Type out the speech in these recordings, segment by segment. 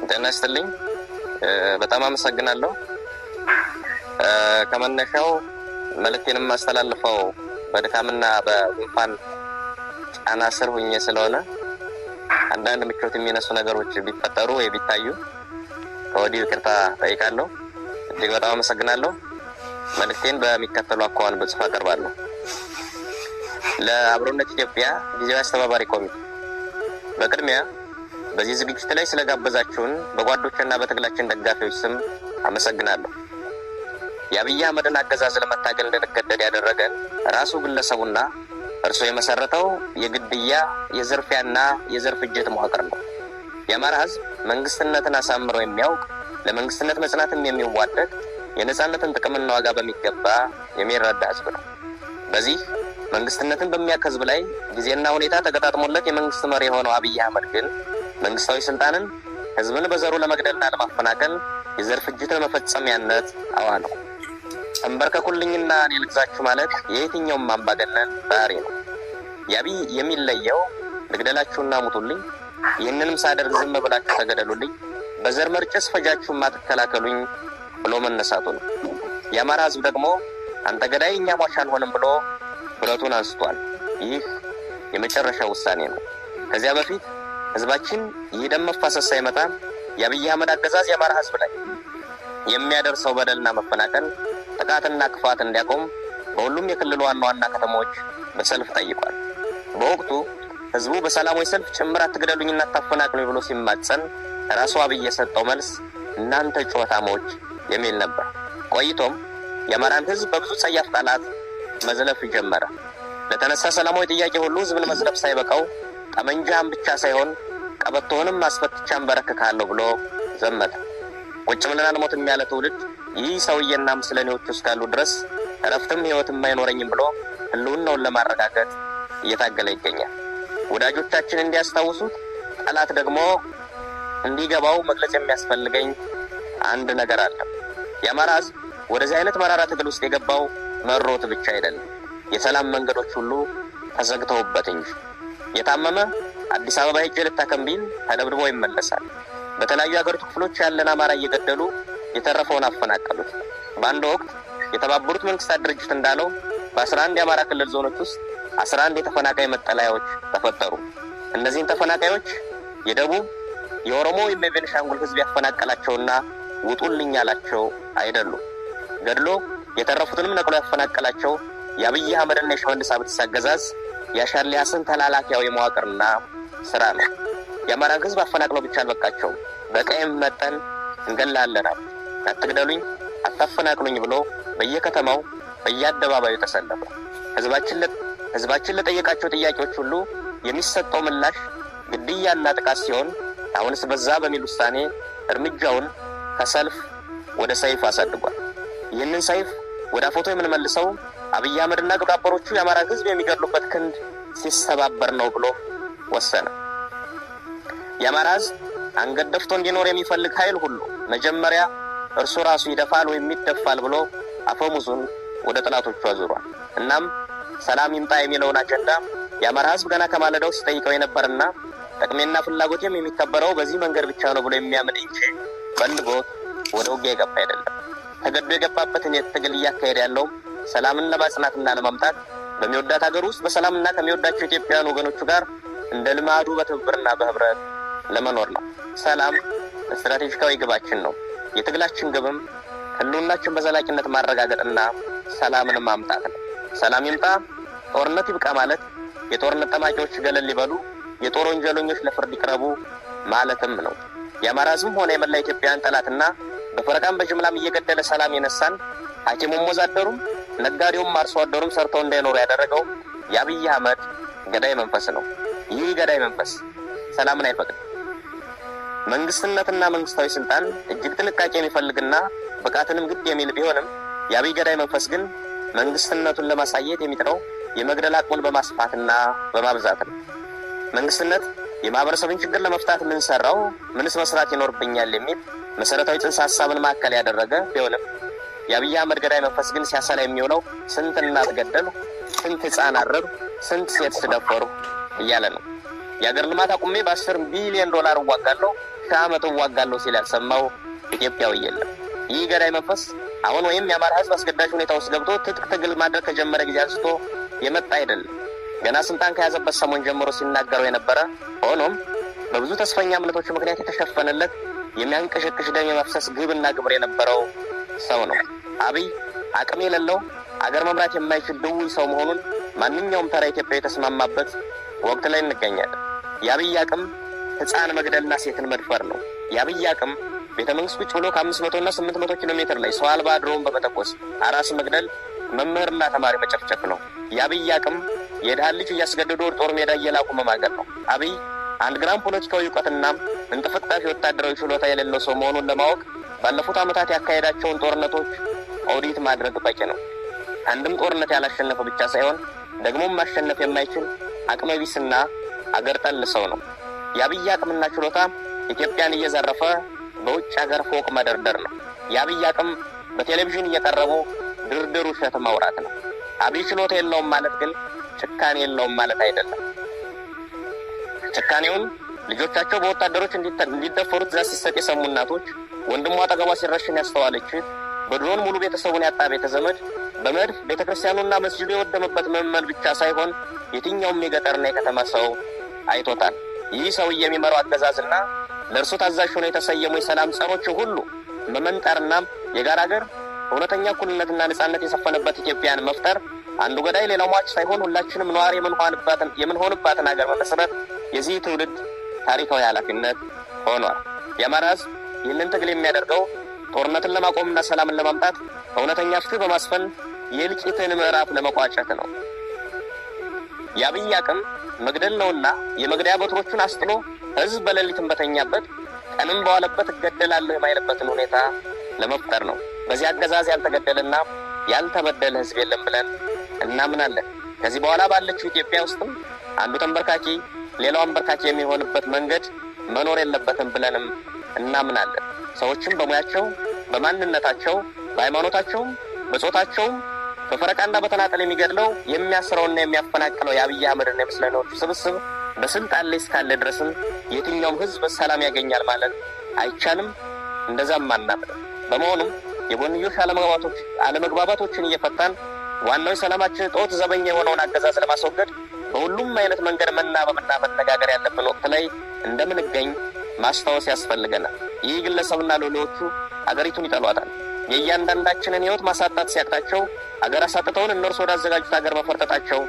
ጤና ይስጥልኝ። በጣም አመሰግናለሁ። ከመነሻው መልእክቴን የማስተላልፈው በድካምና በጉንፋን ጫና ስር ሁኜ ስለሆነ አንዳንድ ምቾት የሚነሱ ነገሮች ቢፈጠሩ ወይ ቢታዩ ከወዲሁ ይቅርታ ጠይቃለሁ። እጅግ በጣም አመሰግናለሁ። መልእክቴን በሚከተሉ አኳኋን በጽሁፍ አቀርባለሁ። ለአብሮነት ኢትዮጵያ ጊዜያዊ አስተባባሪ ኮሚቴ፣ በቅድሚያ በዚህ ዝግጅት ላይ ስለጋበዛችሁን በጓዶችና በትግላችን ደጋፊዎች ስም አመሰግናለሁ። የአብይ አህመድን አገዛዝ ለመታገል እንድንገደድ ያደረገን ራሱ ግለሰቡና እርሱ የመሰረተው የግድያ፣ የዝርፊያና የዘር ፍጅት መዋቅር ነው። የአማራ ሕዝብ መንግስትነትን አሳምሮ የሚያውቅ፣ ለመንግስትነት መጽናትም የሚዋደቅ፣ የነጻነትን ጥቅምና ዋጋ በሚገባ የሚረዳ ሕዝብ ነው። በዚህ መንግስትነትን በሚያውቅ ሕዝብ ላይ ጊዜና ሁኔታ ተገጣጥሞለት የመንግስት መሪ የሆነው አብይ አህመድ ግን መንግስታዊ ስልጣንን ሕዝብን በዘሩ ለመግደልና ለማፈናቀል የዘር ፍጅት ለመፈጸሚያነት አዋለው። ተንበርከኩልኝና እኔ ልግዛችሁ ማለት የየትኛውም አምባገነን ባህሪ ነው። የአብይ የሚለየው ልግደላችሁና ሙቱልኝ፣ ይህንንም ሳደርግ ዝም ብላችሁ ተገደሉልኝ፣ በዘር መርጬ ስፈጃችሁ ማትከላከሉኝ ብሎ መነሳቱ ነው። የአማራ ህዝብ ደግሞ አንተ ገዳይ እኛ ሟች አንሆንም ብሎ ብረቱን አንስቷል። ይህ የመጨረሻ ውሳኔ ነው። ከዚያ በፊት ህዝባችን ይህ ደም መፋሰስ ሳይመጣ የአብይ አህመድ አገዛዝ የአማራ ህዝብ ላይ የሚያደርሰው በደልና መፈናቀል፣ ጥቃትና ክፋት እንዲያቆም በሁሉም የክልሉ ዋና ዋና ከተሞች በሰልፍ ጠይቋል። በወቅቱ ህዝቡ በሰላማዊ ሰልፍ ጭምር አትግደሉኝና አታፈናቅሉኝ ብሎ ሲማጸን ራሱ አብይ የሰጠው መልስ እናንተ ጩኸታሞች የሚል ነበር። ቆይቶም የአማራን ህዝብ በብዙ ጸያፍ ቃላት መዝለፍ ጀመረ። ለተነሳ ሰላማዊ ጥያቄ ሁሉ ህዝብን መዝለፍ ሳይበቃው ጠመንጃህን ብቻ ሳይሆን ቀበቶህንም አስፈትቼ አንበረክክሃለሁ ብሎ ዘመተ። ቁጭ ብለን አንሞትም ያለ ትውልድ ይህ ሰውዬና ምስለኔዎቹ እስካሉ ድረስ እረፍትም ህይወትም አይኖረኝም ብሎ ህልውናውን ለማረጋገጥ እየታገለ ይገኛል። ወዳጆቻችን እንዲያስታውሱት፣ ጠላት ደግሞ እንዲገባው መግለጽ የሚያስፈልገኝ አንድ ነገር አለ። የአማራ ህዝብ ወደዚህ አይነት መራራ ትግል ውስጥ የገባው መሮት ብቻ አይደለም፣ የሰላም መንገዶች ሁሉ ተዘግተውበት እንጂ። የታመመ አዲስ አበባ ሄጄ ልታከም ቢል ተደብድቦ ይመለሳል። በተለያዩ የሀገሪቱ ክፍሎች ያለን አማራ እየገደሉ የተረፈውን አፈናቀሉት። በአንድ ወቅት የተባበሩት መንግስታት ድርጅት እንዳለው በ11 የአማራ ክልል ዞኖች ውስጥ 11 የተፈናቃይ መጠለያዎች ተፈጠሩ። እነዚህን ተፈናቃዮች የደቡብ፣ የኦሮሞ ወይም የቤኒሻንጉል ህዝብ ያፈናቀላቸውና ውጡልኝ ያላቸው አይደሉም። ገድሎ የተረፉትንም ነቅሎ ያፈናቀላቸው የአብይ አህመድና የሽመልስ አብዲሳ አገዛዝ የአሻድሊ ሀሰን ተላላኪያዊ መዋቅርና ስራ ነው። የአማራን ህዝብ አፈናቅለው ብቻ አልበቃቸውም። በቀይም መጠን እንገላለን አሉ። አትግደሉኝ፣ አታፈናቅሉኝ ብሎ በየከተማው በየአደባባዩ ተሰለፈ። ህዝባችን ለጠየቃቸው ጥያቄዎች ሁሉ የሚሰጠው ምላሽ ግድያና ጥቃት ሲሆን አሁንስ በዛ በሚል ውሳኔ እርምጃውን ከሰልፍ ወደ ሰይፍ አሳድጓል። ይህንን ሰይፍ ወደ አፎቶ የምንመልሰው አብይ አህመድና ግብረ አበሮቹ የአማራን ህዝብ የሚገድሉበት ክንድ ሲሰባበር ነው ብሎ ወሰነ። የአማራ ህዝብ አንገት ደፍቶ እንዲኖር የሚፈልግ ኃይል ሁሉ መጀመሪያ እርሱ ራሱ ይደፋል ወይም ይደፋል ብሎ አፈሙዙን ወደ ጠላቶቹ አዙሯል። እናም ሰላም ይምጣ የሚለውን አጀንዳ የአማራ ህዝብ ገና ከማለዳው ሲጠይቀው የነበርና ጥቅሜና ፍላጎቴም የሚከበረው በዚህ መንገድ ብቻ ነው ብሎ የሚያምን እንጂ ፈልጎት ወደ ውጊያ የገባ አይደለም። ተገዶ የገባበትን የትግል እያካሄደ ያለው ሰላምን ለማጽናትና ለማምጣት በሚወዳት ሀገር ውስጥ በሰላምና ከሚወዳቸው ኢትዮጵያውያን ወገኖቹ ጋር እንደ ልማዱ በትብብርና በህብረት ለመኖር ነው። ሰላም ስትራቴጂካዊ ግባችን ነው። የትግላችን ግብም ህልውናችን በዘላቂነት ማረጋገጥና ሰላምን ማምጣት ነው። ሰላም ይምጣ፣ ጦርነት ይብቃ ማለት የጦርነት ጠማቂዎች ገለል ሊበሉ፣ የጦር ወንጀለኞች ለፍርድ ይቅረቡ ማለትም ነው። የአማራ ህዝብም ሆነ የመላ ኢትዮጵያውያን ጠላትና በፈረቃም በጅምላም እየገደለ ሰላም የነሳን፣ ሐኪሙም ወዛደሩም ነጋዴውም አርሶ አደሩም ሰርተው እንዳይኖሩ ያደረገው የአብይ አህመድ ገዳይ መንፈስ ነው። ይህ ገዳይ መንፈስ ሰላምን አይፈቅድም። መንግስትነትና መንግስታዊ ስልጣን እጅግ ጥንቃቄ የሚፈልግና ብቃትንም ግድ የሚል ቢሆንም የአብይ ገዳይ መንፈስ ግን መንግስትነቱን ለማሳየት የሚጥረው የመግደል አቅሙን በማስፋትና በማብዛት ነው። መንግስትነት የማህበረሰብን ችግር ለመፍታት ምን ሰራው፣ ምንስ መስራት ይኖርብኛል የሚል መሰረታዊ ጽንሰ ሀሳብን ማዕከል ያደረገ ቢሆንም የአብይ አህመድ ገዳይ መንፈስ ግን ሲያሰላ የሚውለው ስንት እናት ገደሉ፣ ስንት ህፃን አረዱ፣ ስንት ሴት ስደፈሩ እያለ ነው። የሀገር ልማት አቁሜ በ10 ቢሊዮን ዶላር እዋጋለሁ፣ ሺህ ዓመት እዋጋለሁ ሲል ያልሰማው ኢትዮጵያዊ የለም። ይህ ገዳይ መንፈስ አሁን ወይም የአማራ ሕዝብ አስገዳጅ ሁኔታ ውስጥ ገብቶ ትጥቅ ትግል ማድረግ ከጀመረ ጊዜ አንስቶ የመጣ አይደለም። ገና ስልጣን ከያዘበት ሰሞን ጀምሮ ሲናገረው የነበረ፣ ሆኖም በብዙ ተስፈኛ እምነቶች ምክንያት የተሸፈነለት የሚያንቀሸቅሽ ደም የመፍሰስ ግብና ግብር የነበረው ሰው ነው። አብይ አቅም የሌለው፣ አገር መምራት የማይችል ድውይ ሰው መሆኑን ማንኛውም ተራ ኢትዮጵያዊ የተስማማበት ወቅት ላይ እንገኛለን። የአብይ አቅም ሕፃን መግደልና ሴትን መድፈር ነው። የአብይ አቅም ቤተ መንግስት ቁጭ ብሎ ከ500ና 800 ኪሎ ሜትር ላይ ሰው አልባ ድሮን በመተኮስ አራስ መግደል፣ መምህርና ተማሪ መጨፍጨፍ ነው። የአብይ አቅም የድሃን ልጅ እያስገደዱ ወደ ጦር ሜዳ እየላኩ መማገር ነው። አብይ አንድ ግራም ፖለቲካዊ እውቀትና እንጥፍጣፊ ወታደራዊ ችሎታ የሌለው ሰው መሆኑን ለማወቅ ባለፉት ዓመታት ያካሄዳቸውን ጦርነቶች ኦዲት ማድረግ በቂ ነው። አንድም ጦርነት ያላሸነፈ ብቻ ሳይሆን ደግሞም ማሸነፍ የማይችል አቅመቢስና አገር ጠል ሰው ነው። የአብይ አቅምና ችሎታ ኢትዮጵያን እየዘረፈ በውጭ ሀገር ፎቅ መደርደር ነው። የአብይ አቅም በቴሌቪዥን እየቀረቡ ድርድር ውሸት ማውራት ነው። አብይ ችሎታ የለውም ማለት ግን ጭካኔ የለውም ማለት አይደለም። ጭካኔውን ልጆቻቸው በወታደሮች እንዲደፈሩ ትዕዛዝ ሲሰጥ የሰሙ እናቶች፣ ወንድሟ አጠገቧ ሲረሽን ያስተዋለች፣ በድሮን ሙሉ ቤተሰቡን ያጣ ቤተ ዘመድ፣ በመድፍ ቤተ ክርስቲያኑና መስጂዱ የወደመበት ምዕመን ብቻ ሳይሆን የትኛውም የገጠርና የከተማ ሰው አይቶታል። ይህ ሰው የሚመራው አገዛዝና ለእርሱ ታዛዥ ሆነው የተሰየሙ የሰላም ጸሮች ሁሉ መመንጠርና የጋራ ሀገር፣ እውነተኛ እኩልነትና ነጻነት የሰፈነበት ኢትዮጵያን መፍጠር፣ አንዱ ገዳይ ሌላው ሟች ሳይሆን ሁላችንም ነዋሪ የምንሆንባትን ሀገር መመስረት የዚህ ትውልድ ታሪካዊ ኃላፊነት ሆኗል። የአማራ ሕዝብ ይህንን ትግል የሚያደርገው ጦርነትን ለማቆምና ሰላምን ለማምጣት፣ እውነተኛ ፍትህ በማስፈን የእልቂትን ምዕራፍ ለመቋጨት ነው። የአብይ አቅም መግደል ነውና የመግደያ በትሮቹን አስጥሎ ሕዝብ በሌሊትም በተኛበት ቀንም በዋለበት እገደላለሁ የማይልበትን ሁኔታ ለመፍጠር ነው። በዚህ አገዛዝ ያልተገደለና ያልተበደለ ሕዝብ የለም ብለን እናምናለን። ከዚህ በኋላ ባለችው ኢትዮጵያ ውስጥም አንዱ ተንበርካኪ ሌላው አንበርካኪ የሚሆንበት መንገድ መኖር የለበትም ብለንም እናምናለን። ሰዎችም በሙያቸው፣ በማንነታቸው፣ በሃይማኖታቸውም፣ በጾታቸውም በፈረቃና በተናጠል የሚገድለው፣ የሚያስረውና የሚያፈናቅለው የአብይ አህመድና የምስለኔዎቹ ስብስብ በስልጣን ላይ እስካለ ድረስም የትኛውም ህዝብ ሰላም ያገኛል ማለት አይቻልም። እንደዛም አናምንም። በመሆኑም የጎንዮሽ አለመግባባቶችን እየፈታን ዋናው የሰላማችን እጦት ዘበኛ የሆነውን አገዛዝ ለማስወገድ በሁሉም አይነት መንገድ መናበብና መነጋገር ያለብን ወቅት ላይ እንደምንገኝ ማስታወስ ያስፈልገናል። ይህ ግለሰብና ሎሌዎቹ አገሪቱን ይጠሏታል። የእያንዳንዳችንን ህይወት ማሳጣት ሲያቅታቸው አገር አሳጥተውን እነርሱ ወዳዘጋጁት አገር መፈርጠጣቸው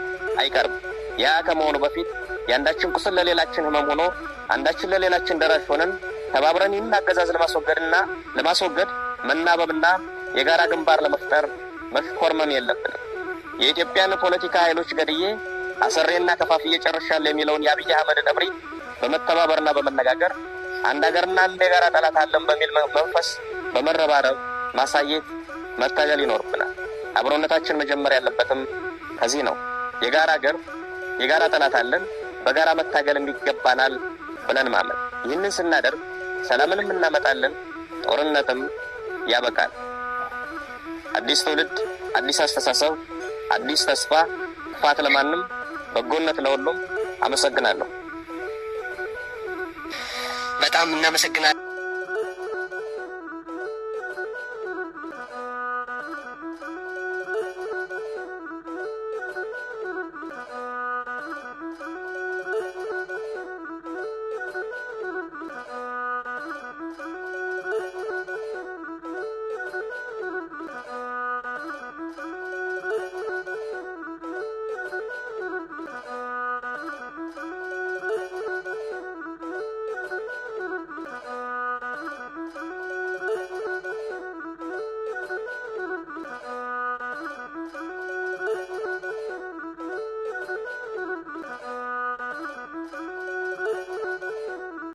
አይቀርም። ያ ከመሆኑ በፊት የአንዳችን ቁስል ለሌላችን ህመም ሆኖ አንዳችን ለሌላችን ደራሽ ሆነን ተባብረን ይህን አገዛዝ ለማስወገድና ለማስወገድ መናበብና የጋራ ግንባር ለመፍጠር መሽኮርመም የለብንም። የኢትዮጵያን ፖለቲካ ኃይሎች ገድዬ፣ አሰሬና ከፋፍዬ ጨርሻለሁ የሚለውን የአብይ አህመድን እብሪት በመተባበርና በመነጋገር፣ አንድ ሀገርና አንድ የጋራ ጠላት አለን በሚል መንፈስ በመረባረብ ማሳየት፣ መታገል ይኖርብናል። አብሮነታችን መጀመር ያለበትም ከዚህ ነው። የጋራ ሀገር፣ የጋራ ጠላት አለን፣ በጋራ መታገልም ይገባናል ብለን ማመን። ይህንን ስናደርግ ሰላምንም እናመጣለን፣ ጦርነትም ያበቃል። አዲስ ትውልድ፣ አዲስ አስተሳሰብ፣ አዲስ ተስፋ። ክፋት ለማንም፣ በጎነት ለሁሉም። አመሰግናለሁ። በጣም እናመሰግናለን።